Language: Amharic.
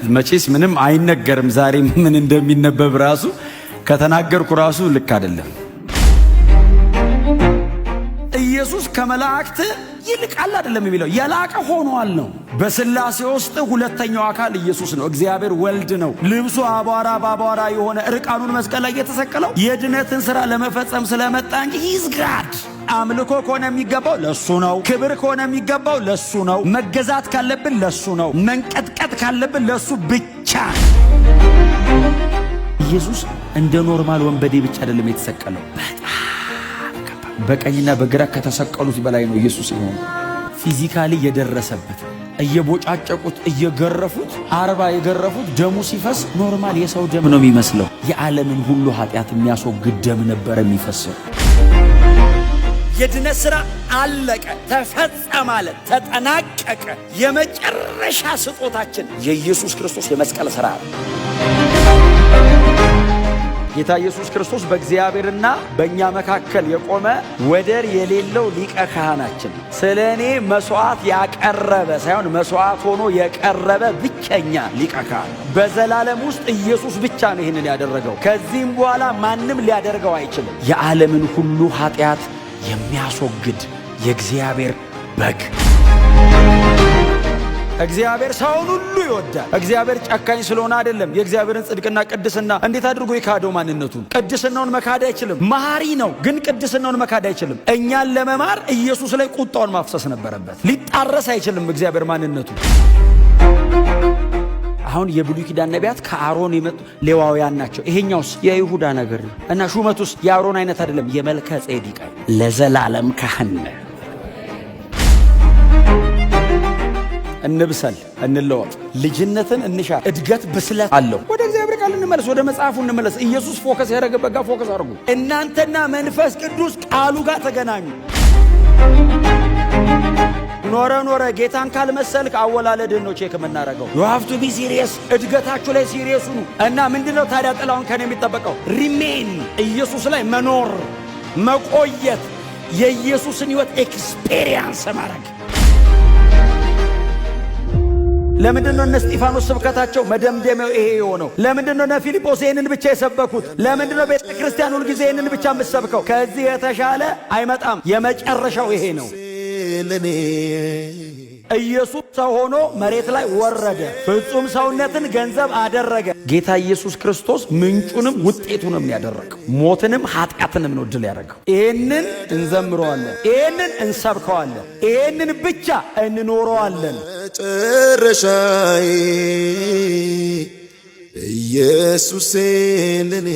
መቼስ ምንም አይነገርም። ዛሬ ምን እንደሚነበብ ራሱ ከተናገርኩ ራሱ ልክ አይደለም። ኢየሱስ ከመላእክት ይልቃል አይደለም የሚለው፣ የላቀ ሆኗል ነው። በስላሴ ውስጥ ሁለተኛው አካል ኢየሱስ ነው። እግዚአብሔር ወልድ ነው። ልብሱ አቧራ በአቧራ የሆነ እርቃኑን መስቀል ላይ የተሰቀለው የድነትን ሥራ ለመፈጸም ስለመጣ እንጂ he's God። አምልኮ ከሆነ የሚገባው ለሱ ነው። ክብር ከሆነ የሚገባው ለሱ ነው። መገዛት ካለብን ለሱ ነው። መንቀጥቀጥ ካለብን ለሱ ብቻ። ኢየሱስ እንደ normal ወንበዴ ብቻ አይደለም የተሰቀለው። በጣም በቀኝና በግራ ከተሰቀሉት በላይ ነው ኢየሱስ የሆነው። Physically የደረሰበት፣ እየቦጫጨቁት እየገረፉት፣ 40 የገረፉት፣ ደሙ ሲፈስ normal የሰው ደም ነው የሚመስለው። የዓለምን ሁሉ ኃጢአት የሚያስወግድ ደም ነበር የሚፈሰው። የድነት ሥራ አለቀ፣ ተፈጸመ አለ፣ ተጠናቀቀ። የመጨረሻ ስጦታችን የኢየሱስ ክርስቶስ የመስቀል ሥራ ነው። ጌታ ኢየሱስ ክርስቶስ በእግዚአብሔርና በእኛ መካከል የቆመ ወደር የሌለው ሊቀ ካህናችን፣ ስለ እኔ መስዋዕት ያቀረበ ሳይሆን መስዋዕት ሆኖ የቀረበ ብቸኛ ሊቀ ካህን። በዘላለም ውስጥ ኢየሱስ ብቻ ነው ይህንን ያደረገው። ከዚህም በኋላ ማንም ሊያደርገው አይችልም። የዓለምን ሁሉ ኃጢአት የሚያስወግድ የእግዚአብሔር በግ። እግዚአብሔር ሰውን ሁሉ ይወዳል። እግዚአብሔር ጨካኝ ስለሆነ አይደለም። የእግዚአብሔርን ጽድቅና ቅድስና እንዴት አድርጎ ይካደው? ማንነቱን ቅድስናውን መካድ አይችልም። መሐሪ ነው፣ ግን ቅድስናውን መካድ አይችልም። እኛን ለመማር ኢየሱስ ላይ ቁጣውን ማፍሰስ ነበረበት። ሊጣረስ አይችልም እግዚአብሔር ማንነቱ። አሁን የብሉይ ኪዳን ነቢያት ከአሮን የመጡ ሌዋውያን ናቸው። ይሄኛውስ የይሁዳ ነገር ነው እና ሹመቱስ የአሮን አይነት አይደለም፣ የመልከ ጼዴቅ ለዘላለም ካህን ነህ። እንብሰል፣ እንለወጥ፣ ልጅነትን እንሻ። እድገት ብስለት አለው። ወደ እግዚአብሔር ቃል እንመለስ፣ ወደ መጽሐፉ እንመለስ። ኢየሱስ focus ያደረገበት ጋር focus አድርጉ። እናንተና መንፈስ ቅዱስ ቃሉ ጋር ተገናኙ። ኖረ ኖረ ጌታን ካልመሰልክ አወላለድህን ነው check የምናደርገው። You have to be serious። እድገታችሁ ላይ serious ሁኑ። እና ምንድነው ታዲያ ጥላውን ከኔ የሚጠበቀው? Remain፣ ኢየሱስ ላይ መኖር፣ መቆየት፣ የኢየሱስን ሕይወት experience ማድረግ። ለምንድን ነው እነ እስጢፋኖስ ስብከታቸው መደምደሚያው ይሄ የሆነው? ለምንድን ነው እነ ፊልጶስ ይህንን ብቻ የሰበኩት? ለምንድን ነው ቤተ ክርስቲያን ሁልጊዜ ይህንን ብቻ የምትሰብከው? ከዚህ የተሻለ አይመጣም። የመጨረሻው ይሄ ነው። ኢየሱስ ሰው ሆኖ መሬት ላይ ወረደ። ፍጹም ሰውነትን ገንዘብ አደረገ። ጌታ ኢየሱስ ክርስቶስ ምንጩንም ውጤቱንም ያደረገው፣ ሞትንም ኃጢአትንም ነው ድል ያደረገው። ይሄንን እንዘምረዋለን፣ ይሄንን እንሰብከዋለን፣ ይሄንን ብቻ እንኖረዋለን። መጨረሻዬ ኢየሱሴ ለኔ።